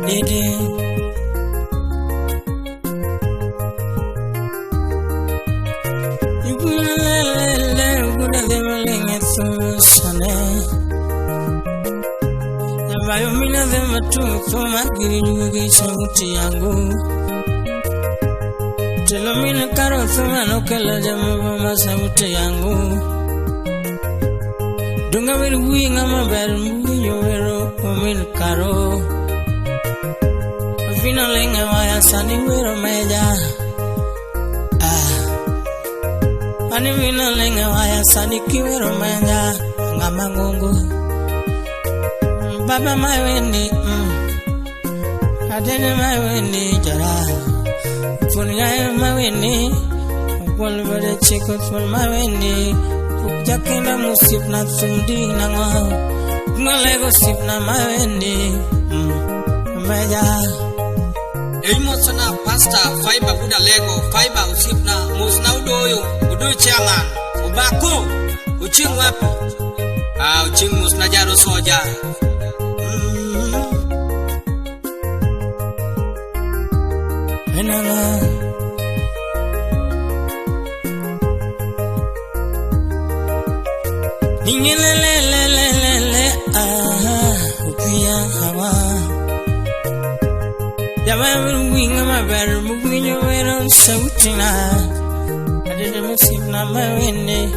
Adede. Ambayo mina dhema tu thuma giri sauti yangu. Telo mina karo thuma nokela jamu ma sauti yangu. Dunga weri winga maber mwinyo wero min karo. Fina lenga waya sani wero meja. Ah. Ani mina lenga waya sani kiwero meja ngama ngongo. Baba my wendi, adene my wendi jara. Funya my wendi, kwalbere chiko fun my wendi. Jakina musip na sundi na ngo. Ngalego sip na my wendi, meja. Eimosana pastor fiber buda lego fiber usipna musna udoyo udoyo chairman ubako uching wapi ah uching musna jaro soja. Enanga Ningelelelelele ah upia hawa Jamaa winga maber mwinyo wero sauti na Adede musip na mawende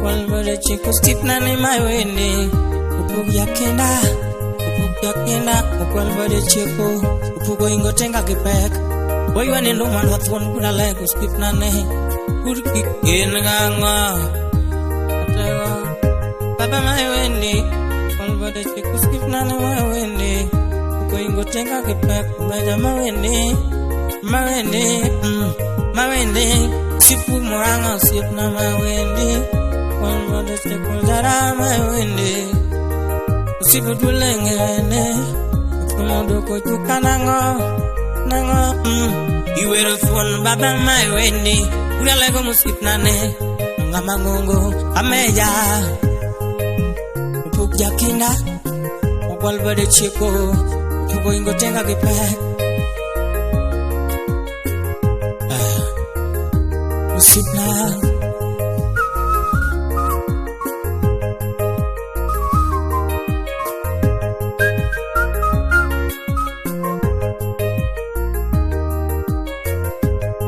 Walbere chiko stip na ni mawende Upuk yakenda Walbere chiko Upugo ingo tenga kipek Boy wane ndo man watwon kuna lego stip na ne Urki nganga Atego Baba mawende Walbere chiko stip na ne mawende Ingo tenga kipek meja mawende mawende mawende sipu muranga sip na mawende walbode sipu jara mawende sipu dulengene kumodo ko chukanango nango iwero fon baba mawende unalego musip na ne ngama ngongo ameja upuk jakinda walbode chiko Upugo ingo tenga kipek Usipna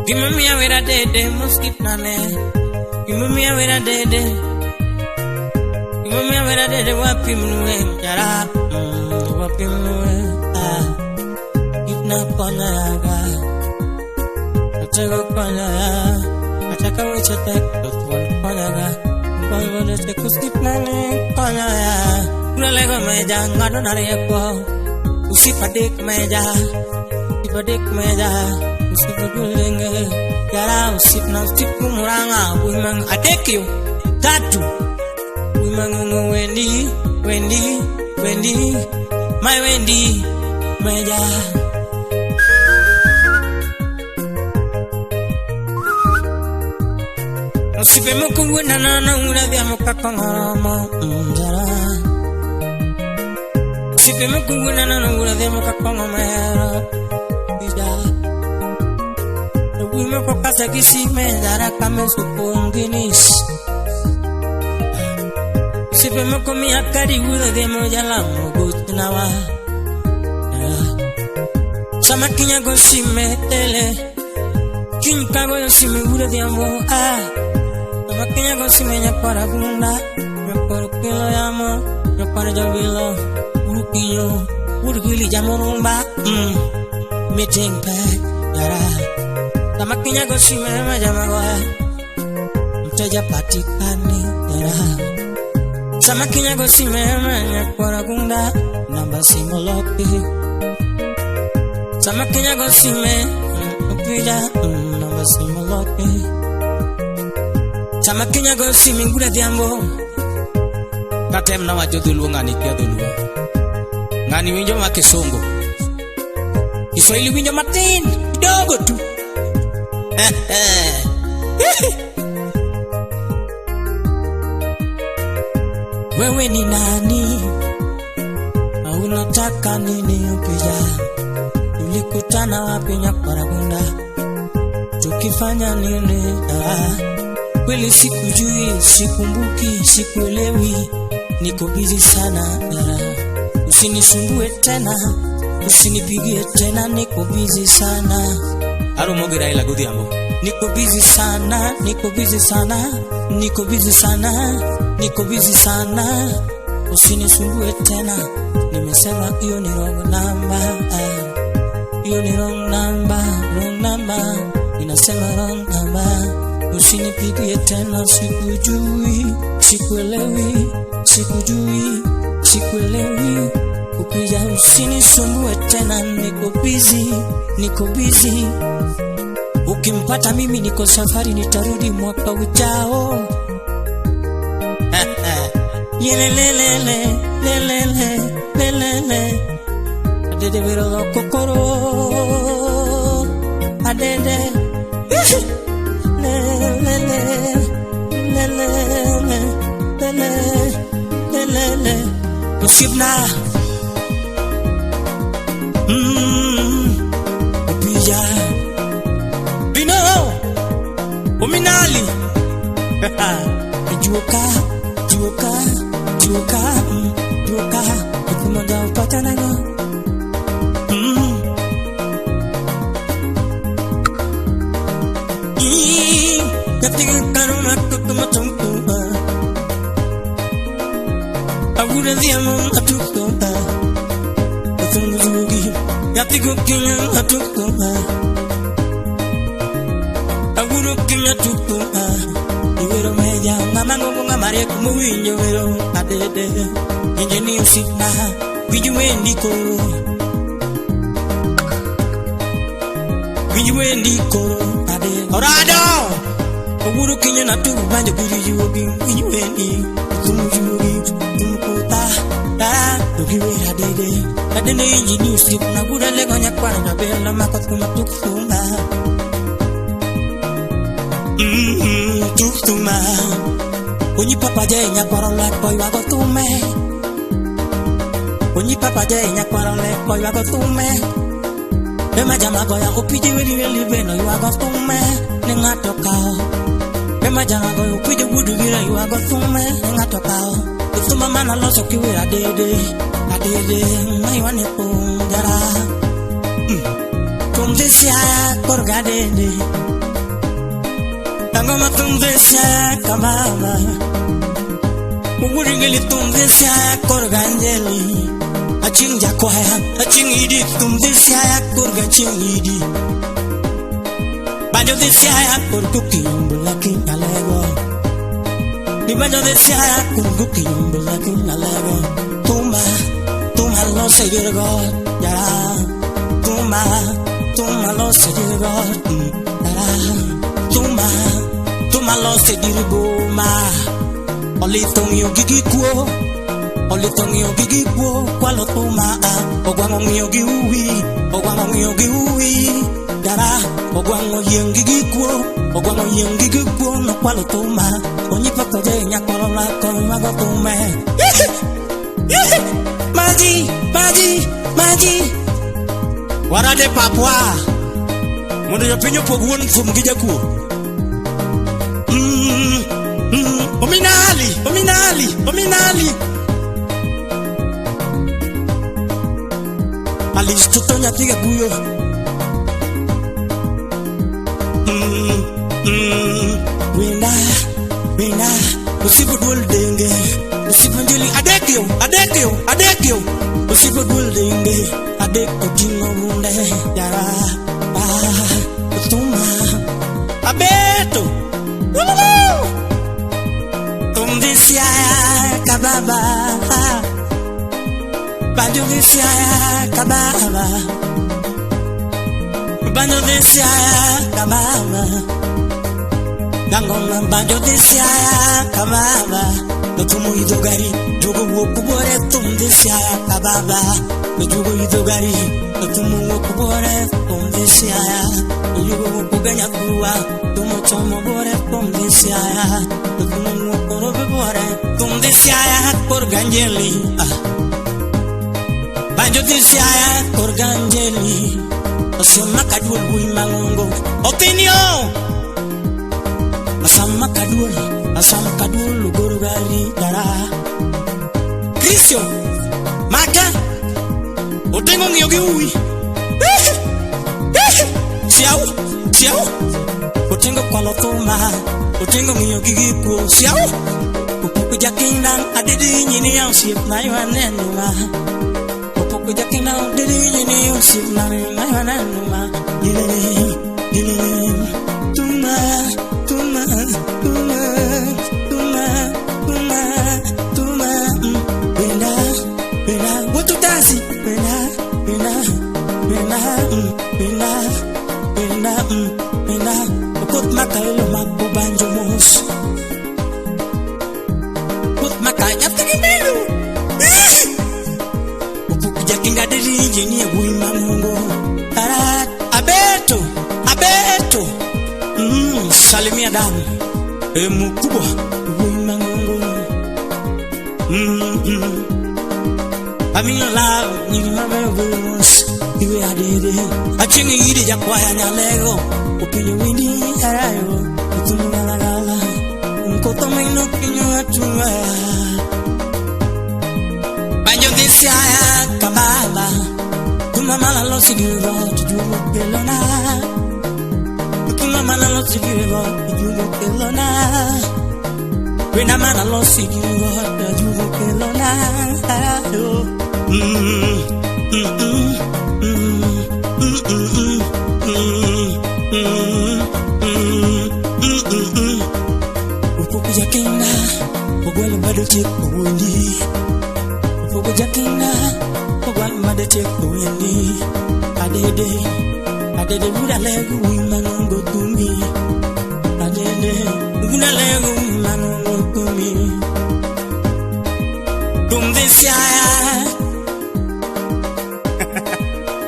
Gimumia wera dede muskipna ne Gimumia wera dede Gimumia wera dede wapi mnuwe mjara wapi mnuwe Ipna konya yaga Atego konya ya Ataka wichete Dotwon konya ga Mkwalbode teku skipna ne konya ya Unalego meja ngado narieko Usipadik meja Usipadik meja Usipadulenge Yara usipna usipu muranga Uimang adekyo Tatu Uimangungu wendi Wendi Wendy My Wendy meja Usipe mukungu na na na una vya mukakongoromo mjara Usipe mukungu na na na una vya mukakongomero bija Uime kokasa kisime jara kame supunginis Usipe mukumi akari uda de moja la mugutnawa Samakinya gosime tele Kinka gosime uda de ambo ah Samakinya gosime nya para bunda Nyakoro kilo yamo Nyakoro jabilo Urukinyo Urugili jamorumba Meeting pack yara Samakinya gosime majamagoa Mteja patikani yara Samakinya gosime nyakoro gunda Namba simoloki Samakinya gosime upija namba simoloki Samakinya gosime ngura diambo Katem na wacho dholuo ng'ani kia dholuo Ng'ani winjo ma kisungu Kiswahili winjo matin kidogo tu Wewe ni nani? Unataka nini upija? Tulikutana wapi Nyakwaragunda? Tukifanya nini? Kweli sikujui, sikumbuki, sikuelewi, niko busy sana. Usinisumbue tena, usinipigie tena, niko busy sana. Aromo gi Raila godhiambo. Niko busy sana, niko busy sana, niko busy sana, niko busy sana. Usinisumbue tena, nimesema hiyo ni wrong number. Hiyo ni wrong number, wrong number. Ninasema wrong number. Usinipigie tena, sikujui, sikuelewi, sikujui, sikuelewi. Ukija usinisumbue tena, niko busy, niko busy. Ukimpata mimi niko safari, nitarudi mwaka ujao. Yelelelele, lelele, lelele. Adede wero kokoro. Adede. Lelele, lelele, lele, lelele. Usibna. Upija. Bino! Ominali! Juoka, juoka, juoka, juoka, ukimoja upata nango. Katika karuma kukumatumkuba. Awura dhiamu atukuba. Utunguzugi, yatiku kinya atukuba. Awuru kinya tukuba. Iwero meja, ngama ngongo ngama rieko mowinjo wero adede. Inje ni osipna, winj wendi koro. Winj wendi koro adede. Orado! Owuru kinya na tugu banjo guri juogi, winj wendi. Tumu juogi, tumu kuta, dara, dogi wer adede. Adede inji ni osipna, gura lego nyakwara nyabela makot kuma tukthuma. Tuktuma. Onyi papa je nyakwaro lek boywago thume. Onyi papa je nyakwaro lek boywago thume. Ema jama goya opije weli weli beno ywago thume ne ng'ato kao. Ema jama goya opije wudu gira ywago thume ne ng'ato kao. Thuma mana loso kiwer adede, adede maywane pum jara. Tum dhi siaya korga dede. Angoma tum dhi siaya kamama. Uwuringeli tum dhi siaya korga njeli. Aching jakwaya, aching idi tum dhi siaya korga ching idi. Banjo dhi siaya korgo kiumbula kinyalego. Ni banjo dhi siaya korgo kiumbula kinyalego. Tuma, tuma lo se dirgo, yara. Tuma, tuma lo se dirgo, yara. Tuma, tuma lo se dirgo ma. Olitong'yo gigi kuo, olitong'yo gigi kuo, kwalo tuma a. Ogwang'o ng'iyo gi uwi, ogwang'o ng'iyo gi uwi, dara. Ogwang'o yieng' gigi kuo, ogwang'o yieng' gigi kuo, nokwalo tuma. Onyi papa je nyakwaro lako ywago thume. Maji, maji, maji. Warade papwa. Mondo jopiny opog wuon thum gi jakuo. Ominali, ominali, ominali. Alice toto nyathi gabuyo. Wenda, wenda, usipo duol denge, usipo njeli adekyo, adekyo, adekyo. Usipo duol denge, adek oting'o bunde, yara, ah, tuma. Abeto. Woo! Tum dhi siaya kababa. Banjo dhi siaya kababa. Banjo dhi siaya kababa. Dangona banjo dhi siaya kababa. Notumo idho gari, jogo wuok buore tum dhi siaya kababa. Jogo idho gari, notumo wuok buore tum dhi siaya. Jogo wuok ugenya kurwa, tumo chomo buore tum dhi siaya. Notumo wuok korobe buore tum dhi siaya kor ganjeli. Banjo dhi siaya kor ganjeli. Osema kaduol wuoyi mang'ongo. Opinio. Asama kaduol, asam kaduol ugoro gari dara. Krisio. Maka. Otengo ng'iyo gi uwi. Siau, siau. Otengo kwalo thuma. Otengo ng'iyo gi gikuo. Siau. Opoko jakinda adidi nyini ya osiepna ywanenwa. Opoko jakinda adidi nyini osiepna ywanenwa. Dilele, dilele. Tuma, tuma, tuma, tuma, tuma, tuma. Benda, benda. Wotutasi. Benda, benda, benda, benda, benda, benda. Okot makaelo makubanjo mos. Okot makanya tigibilu. Ukukuja kinga diriji ni wuyi mangongo. Arat abeto, abeto. Salimia damu. Mkubwa wuyi mangongo. Amino la ni mama vos. Iwe adede. Achingi iri jakwaya nyalego. Opinyo windi arayo. Utumulala. Nkoto mino kinyo atua. Banjo disi aya kababa. Tumamala lo sigiro tujugo kelona. Tumamala lo sigiro tujugo kelona. Wena mana lo sigiro tujugo kelona. Upoku jakinda, ogwalo bado chik owuondi. Upoku jakinda, ogwalo bado chik owuondi. Adede, adede buda lego wimanongo tumi. Adede, buda lego wimanongo tumi. Tumdesiaya,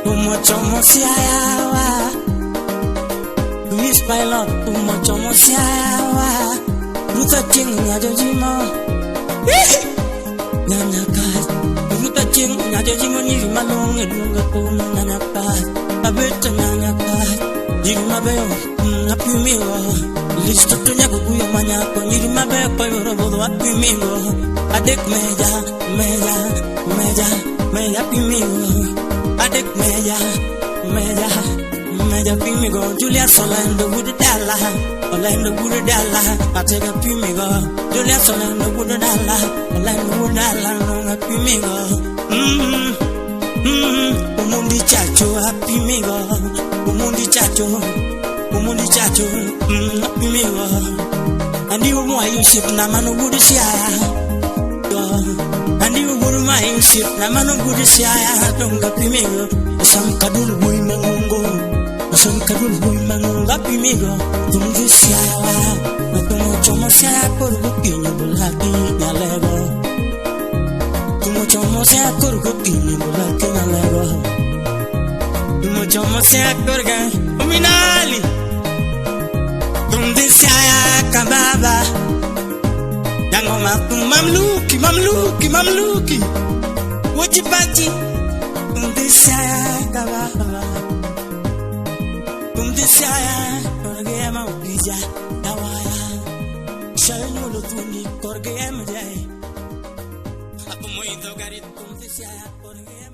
umochomo siaya. Luis Pilot, umochomo siaya. Ruta ching nyajojimo. Nyanyaka. Ruta ching nyajojimo nyiri malong edunga kuma nyanyaka. Abeta nyanyaka. Nyiri mabeyo apimigo. Listo to nyaguguyo manyako nyiri mabeyo koyoro bodo apimigo. Adek meja, meja, meja, meja pimigo. Adek meja, meja, meja pimigo. Julius Orlando would dala. Orlando would dala. Atega pimigo. Julius Orlando would dala. Orlando would dala. No pimigo. Umundi chacho apimigo. Umundi chacho. Umundi chacho. Apimigo. Andi umo ayusip na mano would siaya. Andi umo ayusip na mano would siaya. Donga pimigo. Sam kadul bui mangungo. Sam kadul bui mangungo apimigo. Tumdi siaya. Tumo chomo siaya korgo kinyo bulaki nyalego. Tumo chomo siaya korgo kinyo bulaki nyalego. Tumo chomo siaya korga uminali. Tumdi siaya kababa. Yangoma mamluki mamluki mamluki. Wochipachi. Tumdi siaya kababa. Tumdi siaya korga maupija dawaya. Shayulo tuni korga mjai. Apo moido gari tumdi siaya korga.